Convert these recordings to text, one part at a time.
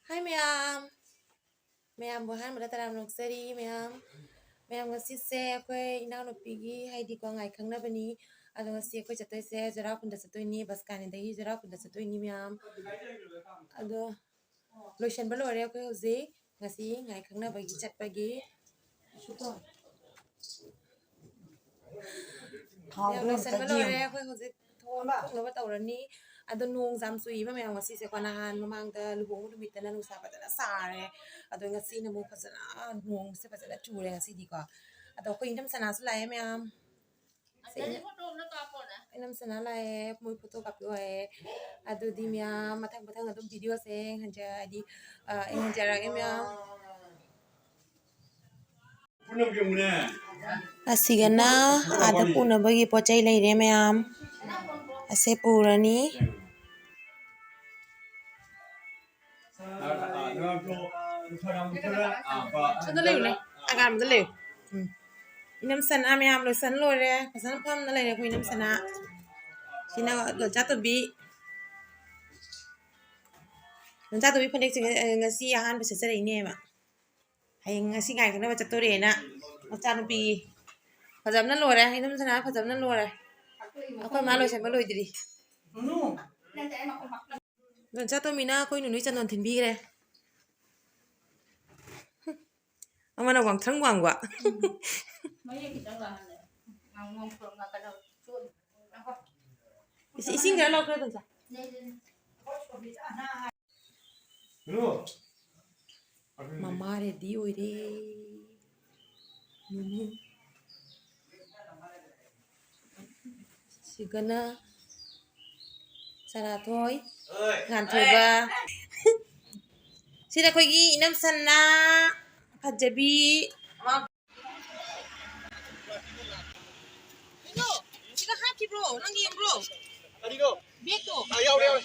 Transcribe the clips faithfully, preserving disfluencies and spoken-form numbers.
ꯍꯥꯏ ꯃꯌꯥꯝ, ꯃꯌꯥꯝꯕꯨ ꯑꯍꯥꯟꯕꯗ ꯇꯔꯥꯝꯅ ꯑꯣꯛꯆꯔꯤ ꯃꯌꯥꯝ꯫ ꯃꯌꯥꯝ, ꯉꯁꯤꯁꯦ ꯑꯩꯈꯣꯏ ꯏꯅꯥꯎꯅꯨꯄꯤꯒꯤ, ꯍꯥꯏꯗꯤꯀꯣ, ꯉꯥꯏ ꯈꯪꯅꯕꯅꯤ꯫ ꯑꯗꯣ ꯉꯁꯤ ꯑꯩꯈꯣꯏ ꯆꯠꯇꯣꯏꯁꯦ ꯖꯦꯔꯥ ꯈꯨꯟꯗ ꯆꯠꯇꯣꯏꯅꯤ, ꯕꯁ ꯀꯥꯅꯤꯗꯒꯤ ꯖꯦꯔꯥ ꯈꯨꯟꯗ ꯆꯠꯇꯣꯏꯅꯤ ꯃꯌꯥꯝ꯫ ꯑꯗꯣ ꯂꯣꯏꯁꯟꯕ ꯂꯣꯏꯔꯦ ꯑꯩꯈꯣꯏ ꯍꯧꯖꯤꯛ ꯉꯁꯤ ꯉꯥꯏ ꯈꯪꯅꯕꯒꯤ ꯆꯠꯄꯒꯤ꯫ ꯊꯥꯎꯗꯣ ꯌꯥꯝ ꯑꯝꯇ ꯂꯣꯏꯁꯟꯕ ꯂꯣꯏꯔꯦ꯫ ꯌꯦꯡꯉꯨ꯫ ꯑꯩꯈꯣꯏ ꯍꯧꯖꯤꯛ ꯊꯣꯡ-, ꯊꯣꯡꯅꯕ ꯇꯧꯔꯅꯤ꯫ ꯑꯗꯣ ꯅꯣꯡꯁꯦ ꯌꯥꯝ ꯆꯨꯏꯕ ꯃꯌꯥꯝ ꯉꯁꯤꯁꯦꯀꯣ꯫ ꯅꯍꯥꯟ ꯃꯃꯥꯡꯗ ꯂꯨꯍꯣꯡꯕ ꯅꯨꯃꯤꯠꯇꯅ ꯅꯨꯡꯁꯥ ꯐꯖꯅ ꯁꯥꯔꯦ꯫ ꯑꯗꯣ ꯉꯁꯤꯅ ꯑꯃꯨꯛ ꯐꯖꯅ ꯅꯣꯡꯁꯦ ꯐꯖꯅ ꯆꯨꯔꯦ ꯉꯁꯤꯗꯤꯀꯣ꯫ ꯑꯗꯣ ꯑꯩꯈꯣꯏ ꯏꯅꯝ ꯁꯅꯥꯁꯨ ꯂꯥꯛꯑꯦ ꯃꯌꯥꯝ꯫ ꯁꯤ ꯏꯅꯝ-, ꯏꯅꯝ ꯁꯅꯥ ꯂꯥꯛꯑꯦ, ꯃꯣꯏ ꯐꯣꯇꯣ ꯀꯥꯞꯄꯤꯌꯨ ꯍꯥꯏꯌꯦ꯫ ꯑꯗꯨꯗꯤ ꯃꯌꯥꯝ ꯃꯊꯪ ꯃꯊꯪ ꯑꯗꯨꯝ ꯚꯤꯗꯤꯑꯣꯁꯦ ꯌꯦꯡꯍꯟꯖ-, ꯍꯥꯏꯗꯤ, ꯑ, ꯌꯦꯡꯍꯟꯖꯔꯛꯑꯒꯦ ꯃꯌꯥꯝ꯫ ꯑꯁꯤꯒꯅ ꯑꯥꯗ ꯄꯨꯅꯕꯒꯤ ꯄꯣꯠ ꯆꯩ ꯂꯩꯔꯦ ꯃꯌꯥꯝ꯫ ꯑꯁꯦ ꯄꯨꯔꯅꯤ꯫ ꯁꯣꯝꯗ ꯂꯩꯌꯨꯅꯦ, ꯑꯉꯥꯟꯕꯗ ꯂꯩꯌꯨ꯫ ꯎꯝ꯫ ꯏꯅꯝ ꯁꯅꯥ ꯃꯌꯥꯝ ꯂꯣꯏꯁꯟ ꯂꯣꯏꯔꯦ꯫ ꯐꯖꯅ ꯐꯝꯅ ꯂꯩꯔꯦ ꯑꯩꯈꯣꯏ ꯏꯅꯝ ꯁꯅꯥ꯫ ꯁꯤꯅ ꯗꯣꯟꯆꯥ ꯇꯣꯝꯕꯤ꯫ ꯗꯣꯟꯆꯥ ꯇꯣꯝꯕꯤ ꯐꯅꯦꯛꯁꯦ ꯉ-, ꯉꯁꯤ ꯑꯍꯥꯟꯕ ꯁꯦꯠꯆꯔꯛꯏꯅꯦꯕ꯫ ꯍꯌꯦꯡ ꯉꯁꯤ ꯉꯥꯏ ꯈꯪꯅꯕ ꯆꯠꯇꯣꯔꯦꯅ ꯃꯆꯥꯅꯨꯄꯤ ꯐꯖꯕꯅ ꯂꯣꯏꯔꯦ꯫ ꯏꯅꯝ ꯁꯅꯥ ꯐꯖꯕꯅ ꯂꯣꯏꯔꯦ꯫ ꯑꯩꯈꯣꯏ ꯃꯥ ꯂꯣꯏꯁꯟꯕ ꯂꯣꯏꯗ꯭ꯔꯤ꯫ ꯗꯣꯟꯆꯥ ꯇꯣꯝꯕꯤꯅ ꯑꯩꯈꯣꯏ ꯅꯨꯅꯨ ꯆꯟꯗꯣꯟ ꯊꯤꯟꯕꯤꯈ꯭ꯔꯦ꯫ ꯑꯃꯅ ꯋꯥꯡꯊ꯭ꯔꯪ ꯋꯥꯡꯕ꯫ ꯃꯌꯦꯛ ꯈꯤꯇꯪ ꯂꯥꯛꯍꯜꯂꯦ꯫ ꯉꯥꯡ-, ꯉꯥꯡꯊꯣꯔꯛ-, ꯉꯥꯡ-, ꯀꯩꯅꯣ, ꯆꯣꯠ-, ꯉꯥꯏꯈꯣ꯫ ꯏꯁꯤꯡ ꯈꯔ ꯂꯧꯈ꯭ꯔꯦ, ꯗꯣꯟꯆꯥ꯫ ꯃꯃꯥ ꯔꯦꯗꯤ ꯑꯣꯏꯔꯦ꯫ ꯅꯨꯅꯨ꯫ ꯁꯤꯒꯅ ꯁꯅꯥꯊꯣꯏ, ꯉꯥꯟꯊꯣꯏꯕ꯫ ꯁꯤꯗ ꯑꯩꯈꯣꯏꯒꯤ ꯏꯅꯝ ꯁꯅꯥ ꯐꯖꯕꯤ꯫ ꯀꯩꯅꯣ? ꯁꯤꯗ ꯍꯥꯞꯈꯤꯕ꯭ꯔꯣ? ꯅꯪ ꯌꯦꯡꯕ꯭ꯔꯣ? ꯀꯔꯤꯅꯣ? ꯕꯦꯛꯇꯣ꯫ ꯑꯥ, ꯌꯥꯎꯔꯦ, ꯌꯥꯎꯔꯦ꯫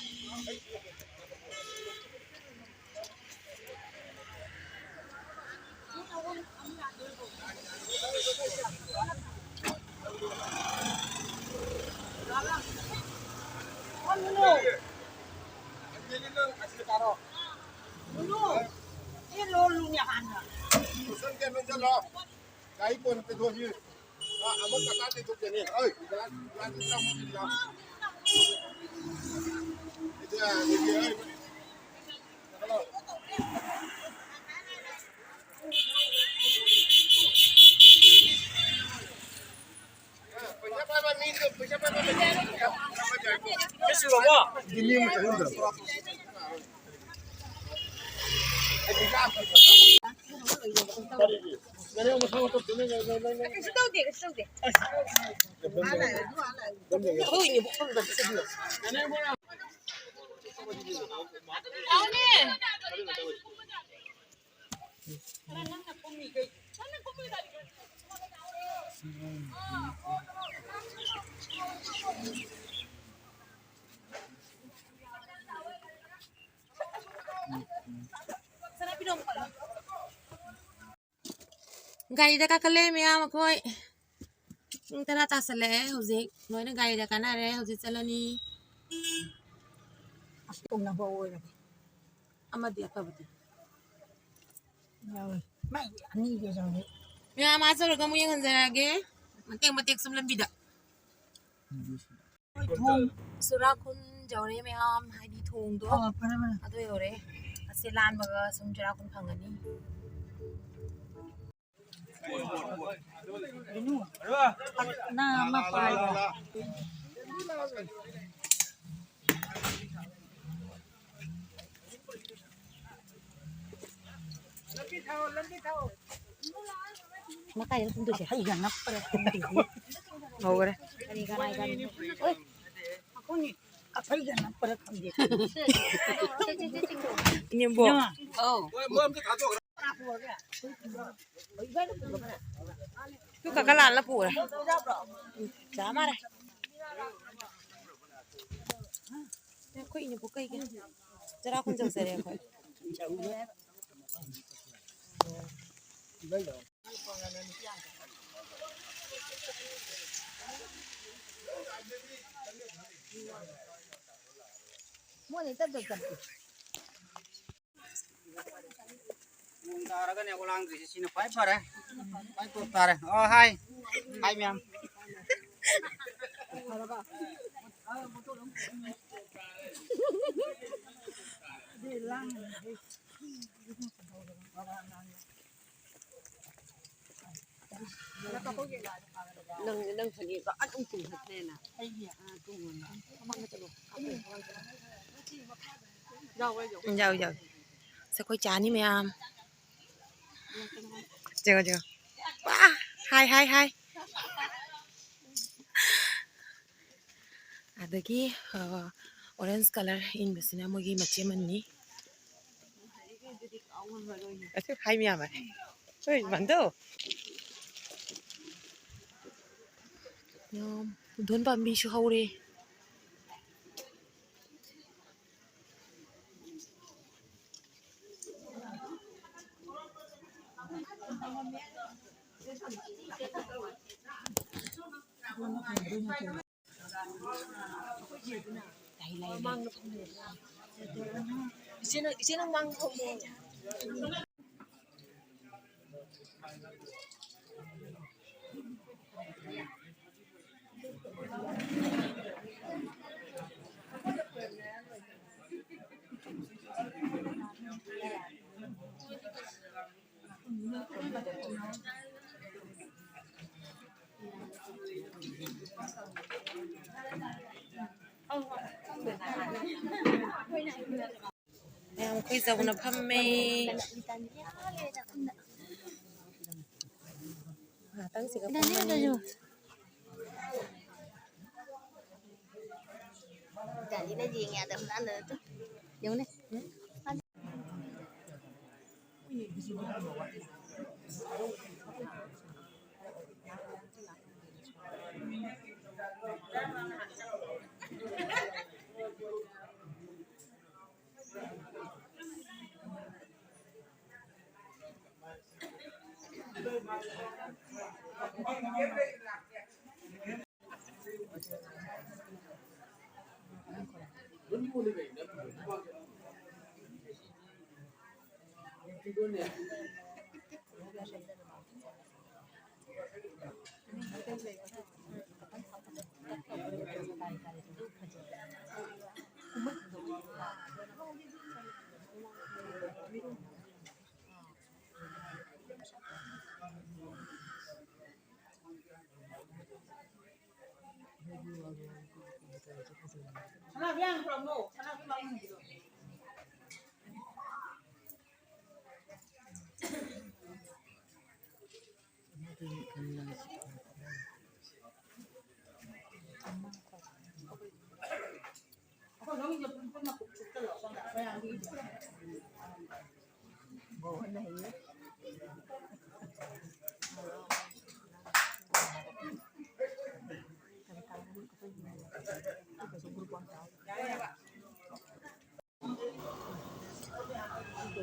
ꯆꯠꯂꯣ꯫ ꯒꯥꯔꯤ ꯀꯣꯟꯅ ꯇꯩꯊꯣꯛꯑꯁꯤ꯫ ꯑ, ꯑꯃ ꯀꯀꯥ ꯇꯩꯊꯣꯛꯀꯅꯤ꯫ ꯑꯩ, ꯒ꯭ꯂꯥꯁ, ꯒ꯭ꯂꯥꯁ ꯆꯥꯝꯃ ꯄꯤꯔꯛꯑꯣ꯫ ꯏꯗꯤ, ꯏꯗꯤ, ꯑꯩ꯫ ꯆꯠꯂꯣ꯫ ꯀꯩꯁꯨ ꯇꯧꯗꯦ, ꯀꯩꯁꯨ ꯇꯧꯗꯦ꯫ ꯍꯣꯏꯅꯦ꯫ ꯒꯥꯔꯤꯗ ꯀꯥꯈꯠꯂꯦ ꯃꯌꯥꯝ ꯑꯩꯈꯣꯏ꯫ ꯄꯨꯡ ꯇꯔꯥ ꯇꯥꯁꯜꯂꯛꯑꯦ ꯍꯧꯖꯤꯛ꯫ ꯂꯣꯏꯅ ꯒꯥꯔꯤꯗ ꯀꯥꯟꯅꯔꯦ꯫ ꯍꯧꯖꯤꯛ ꯆꯠꯂꯅꯤ꯫ ꯑꯁ, ꯇꯣꯡꯅꯕ ꯑꯣꯏꯔꯒꯦ꯫ ꯑꯃꯗꯤ ꯑꯐꯕꯗꯤ꯫ ꯌꯥꯎꯋꯦ꯫ ꯃꯥꯏ ꯑꯅꯤꯒ ꯌꯥꯎꯋꯦ꯫ ꯃꯌꯥꯝ ꯑꯥ ꯆꯧꯔꯒ ꯑꯃꯨꯛ ꯌꯦꯡꯍꯟꯖꯔꯛꯑꯒꯦ꯫ ꯃꯇꯦꯛ ꯃꯇꯦꯛ ꯁꯨꯝ ꯂꯝꯕꯤꯗ꯫ ꯊꯣꯡ꯫ ꯆꯨꯔꯥꯈꯨꯟ ꯌꯧꯔꯦ ꯃꯌꯥꯝ, ꯍꯥꯏꯗꯤ ꯊꯣꯡꯗꯣ꯫ ꯑꯣ, ꯐꯔꯦ, ꯐꯔꯦ꯫ ꯑꯗꯨ ꯌꯧꯔꯦ꯫ ꯑꯁꯤ ꯂꯥꯟꯕꯒ ꯁꯨꯝ ꯆꯨꯔꯥꯈꯨꯟ ꯐꯪꯒꯅꯤ꯫ ꯅꯪ ꯑꯃ ꯄꯥꯏꯔꯣ꯫ ꯃꯀꯥꯏꯗ ꯀꯨꯝꯗꯣꯏꯁꯦ꯫ ꯑꯩꯒ ꯅꯞꯄꯔ ꯈꯪꯗꯦ꯫ ꯍꯧꯈ꯭ꯔꯦ꯫ ꯀꯔꯤ ꯀꯅꯥ ꯀꯅꯥ? ꯑꯣꯏ꯫ ꯑꯩꯈꯣꯏꯅꯤ ꯑꯩꯒ ꯅꯞꯄꯔ ꯈꯪꯗꯦ꯫ ꯏꯅꯦꯝꯕꯣꯛ꯫ ꯑꯧ꯫ ꯇꯨ ꯀꯥꯀꯥ ꯂꯥꯛꯑ ꯄꯨꯔꯦ꯫ ꯆꯥ ꯃꯥꯔꯦ꯫ ꯑꯩꯈꯣꯏ ꯏꯅꯦꯕꯨ ꯀꯩꯒꯤ ꯆꯔꯥ ꯈꯨꯟꯖꯧꯖꯔꯦ ꯑꯩꯈꯣꯏ꯫ ꯃꯣꯏꯅ ꯆꯠꯇ ꯆꯠꯇꯦ꯫ ꯇꯥꯔꯒꯅꯦ ꯑꯣꯂꯥꯡꯗ꯭ꯔꯤꯁꯦ, ꯁꯤꯅ ꯈ꯭ꯋꯥꯏ ꯐꯔꯦ꯫ ꯈ꯭ꯋꯥꯏ ꯇꯣꯞ ꯇꯥꯔꯦ꯫ ꯑꯣ, ꯍꯥꯏ꯫ ꯍꯥꯏ ꯃꯌꯥꯝ꯫ ꯅꯪ, ꯅꯪ ꯐꯅꯦꯛꯇꯣ ꯑꯗꯨꯝ ꯆꯤꯡꯈꯠꯈ꯭ꯔꯦꯅ꯫ ꯑꯥ, ꯇꯣꯡꯉꯣꯅ꯫ ꯌꯥꯎ, ꯌꯥꯎ꯫ ꯁꯦ, ꯑꯩꯈꯣꯏ ꯆꯥꯅꯤ ꯃꯌꯥꯝ꯫ ꯌꯦꯡꯉꯣ, ꯌꯦꯡꯉꯣ꯫ ꯋꯥ! ꯍꯥꯏ, ꯍꯥꯏ, ꯍꯥꯏ꯫ ꯑꯗꯒꯤ, ꯑ, orange colour ꯏꯟꯕꯁꯤꯅ ꯃꯣꯏꯒꯤ ꯃꯆꯦ ꯑꯃꯅꯤ꯫ ꯑꯗꯨ ꯍꯥꯏ ꯃꯌꯥꯝ ꯍꯥꯏ꯫ ꯍꯣꯏ, ꯃꯟꯗꯣ꯫ ꯌꯥꯝ ꯄꯨꯡꯗꯣꯟ ꯄꯥꯝꯕꯤꯁꯨ ꯍꯧꯔꯦ꯫ ꯏꯆꯦ ꯅꯪ, ꯏꯆꯦ ꯅꯪ ꯃꯥꯡ ꯊꯣꯛꯑꯣ꯫ ꯃꯌꯥꯝ ꯑꯩꯈꯣꯏ ꯖꯧꯅ ꯐꯝꯃꯦ꯫ ꯉꯥꯏꯍꯥꯛꯇꯪꯁꯤꯒ ꯐꯝꯃꯅꯤ꯫ ꯌꯦꯡꯉꯨꯅꯦ꯫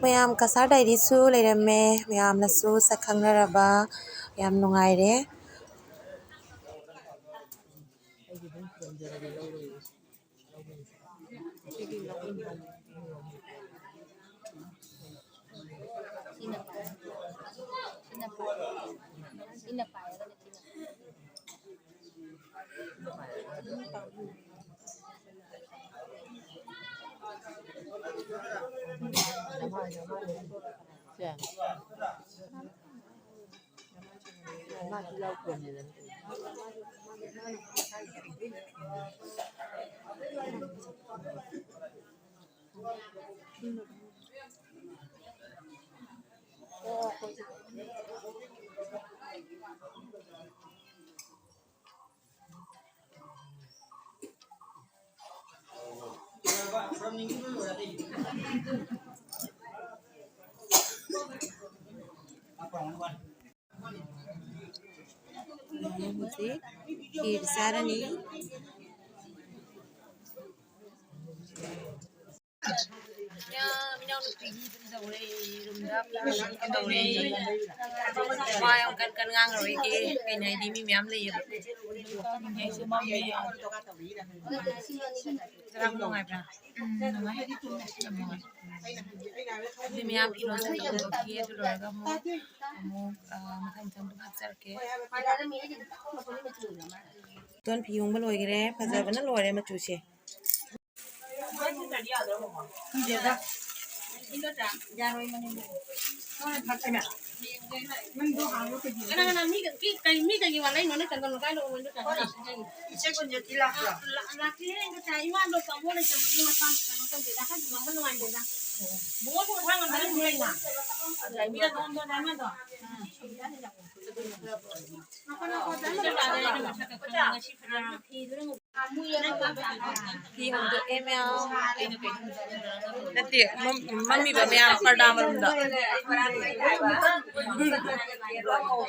ꯃꯌꯥꯝ ꯀꯁꯥꯔ ꯗꯥꯏꯔꯤꯁꯨ ꯂꯩꯔꯝꯃꯦ꯫ ꯃꯌꯥꯝꯅꯁꯨ ꯁꯛ ꯈꯪꯅꯔꯕ꯫ ꯌꯥꯝ ꯅꯨꯡꯉꯥꯏꯔꯦ꯫ ꯁꯤꯅ ꯄꯥꯏ-, ꯁꯤꯅ ꯄꯥꯏ-, ꯁꯤꯅ ꯄꯥꯏꯔꯒꯅ ꯁꯤꯅ꯫ ꯍꯧꯖꯤꯛ ꯈꯤꯔ ꯆꯥꯔꯅꯤ꯫ ꯏꯅꯥꯎꯅꯨꯄꯤꯒꯤ ꯑꯗꯨꯝ ꯇꯧꯔꯦ, ꯔꯨꯝꯗ ꯐꯤ ꯃꯁꯤꯡ ꯇꯧꯔꯦ꯫ ꯋꯥ ꯌꯥꯝ ꯀꯟ ꯀꯟ ꯉꯥꯡꯉꯔꯣꯏꯒꯦ, ꯀꯩꯅꯣ ꯍꯥꯏꯗꯤ ꯃꯤ ꯃꯌꯥꯝ ꯂꯩꯌꯦꯕ꯫ ꯑꯩꯁꯨ ꯃꯝꯃꯦ꯫ ꯆꯔꯥꯡꯕ ꯅꯨꯡꯉꯥꯏꯕ꯭ꯔꯥ? ꯎꯝ, ꯅꯨꯡꯉꯥꯏ꯫ ꯌꯥꯝ ꯅꯨꯡꯉꯥꯏ꯫ ꯑꯗꯨꯗꯤ ꯃꯌꯥꯝ ꯐꯤꯔꯣꯜ ꯁꯦꯠꯇꯣꯛꯑꯒꯦ, ꯑꯗꯨ ꯂꯣꯏꯔꯒ ꯑꯃꯨꯛ, ꯑꯃꯨꯛ, ꯑ, ꯃꯊꯪ ꯃꯊꯪ ꯑꯗꯨꯝ ꯍꯥꯞꯆꯔꯛꯀꯦ꯫ ꯇꯣꯟ ꯐꯤ ꯍꯣꯡꯕ ꯂꯣꯏꯈ꯭ꯔꯦ, ꯐꯖꯕꯅ ꯂꯣꯏꯔꯦ ꯃꯆꯨꯁꯦ꯫ ꯈꯪꯗꯦꯗ꯫ ꯌꯥꯔꯣꯏ ꯃꯅꯤꯡꯗ꯫ ꯀꯅꯥ ꯀꯅꯥ ꯃꯤ ꯀꯩ, ꯃꯤ ꯀꯩꯒꯤ ꯋꯥꯠꯂꯛꯏꯅꯣ? ꯅꯪ ꯆꯪꯒꯅꯨ, ꯀꯥꯏ ꯂꯣꯏꯔꯣ? ꯏꯆꯦ ꯀꯨꯟꯖꯣꯇꯤ ꯂꯥꯛꯄ꯭ꯔꯣ? ꯂꯥꯛꯇꯦꯍꯦ, ꯉꯁꯥꯏ ꯏꯃꯥꯗꯣ ꯄꯥꯕꯨꯡ ꯂꯩꯇꯕꯒꯤ ꯃꯁꯥ ꯀꯩꯅꯣ ꯇꯧꯗꯦ, ꯋꯥꯈꯜ ꯅꯨꯡꯉꯥꯏꯇꯦꯗ꯫ ꯕꯣꯕꯣꯁꯨ ꯃꯁꯥ ꯉꯝꯗꯕ ꯂꯩꯕ꯭ꯔꯥ? ꯂꯩꯕꯤꯔ ꯅꯉꯣꯟꯗ ꯏꯃꯥꯗꯣ꯫ ꯐꯤ ꯍꯣꯡꯗꯣꯛꯑꯦ ꯃꯌꯥꯝ꯫ ꯅꯠꯇꯦ, ꯃꯝ-, ꯃꯝꯃꯤꯕ ꯃꯌꯥꯝ ꯄꯔꯗꯥ ꯃꯅꯨꯡꯗ꯫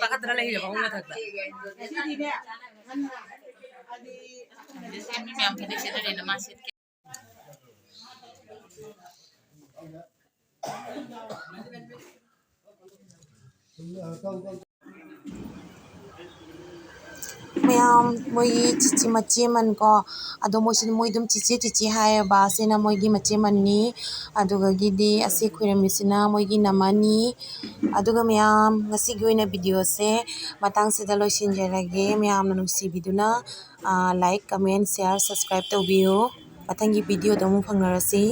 ꯀꯥꯈꯠꯇꯅ ꯂꯩꯔꯦꯕ ꯐꯃꯨꯡ ꯃꯊꯛꯇ꯫ ꯃꯤ ꯃꯌꯥꯝ ꯐꯅꯦꯛ ꯁꯦꯠꯅꯔꯦꯅ ꯃꯥ ꯁꯦꯠꯀꯦ꯫ ꯃꯌꯥꯝ ꯃꯣꯏꯒꯤ ꯆꯤꯆꯦ ꯃꯆꯦꯃꯟ ꯀꯣ, ꯑꯗꯣ ꯃꯣꯏꯁꯨ, ꯃꯣꯏ ꯑꯗꯨꯝ ꯆꯤꯆꯦ ꯆꯤꯆꯦ ꯍꯥꯏꯌꯦꯕ꯫ ꯁꯤꯅ ꯃꯣꯏꯒꯤ ꯃꯆꯦꯃꯟꯅꯤ, ꯑꯗꯨꯒꯒꯤꯗꯤ ꯑꯁꯤ ꯈꯣꯏꯔꯝꯃꯤꯁꯤꯅ ꯃꯣꯏꯒꯤ ꯅꯃꯅꯤ꯫ ꯑꯗꯨꯒ ꯃꯌꯥꯝ, ꯉꯁꯤꯒꯤ ꯑꯣꯏꯅ videoꯁꯦ ꯃꯇꯥꯡꯁꯤꯗ ꯂꯣꯏꯁꯤꯟꯖꯔꯒꯦ꯫ ꯃꯌꯥꯝꯅ ꯅꯨꯡꯁꯤꯕꯤꯗꯨꯅ, ꯑꯥ, like, comment, share, subscribe ꯇꯧꯕꯤꯌꯨ꯫ ꯃꯊꯪꯒꯤ videoꯗ ꯑꯃꯨꯛ ꯐꯪꯅꯔꯁꯤ꯫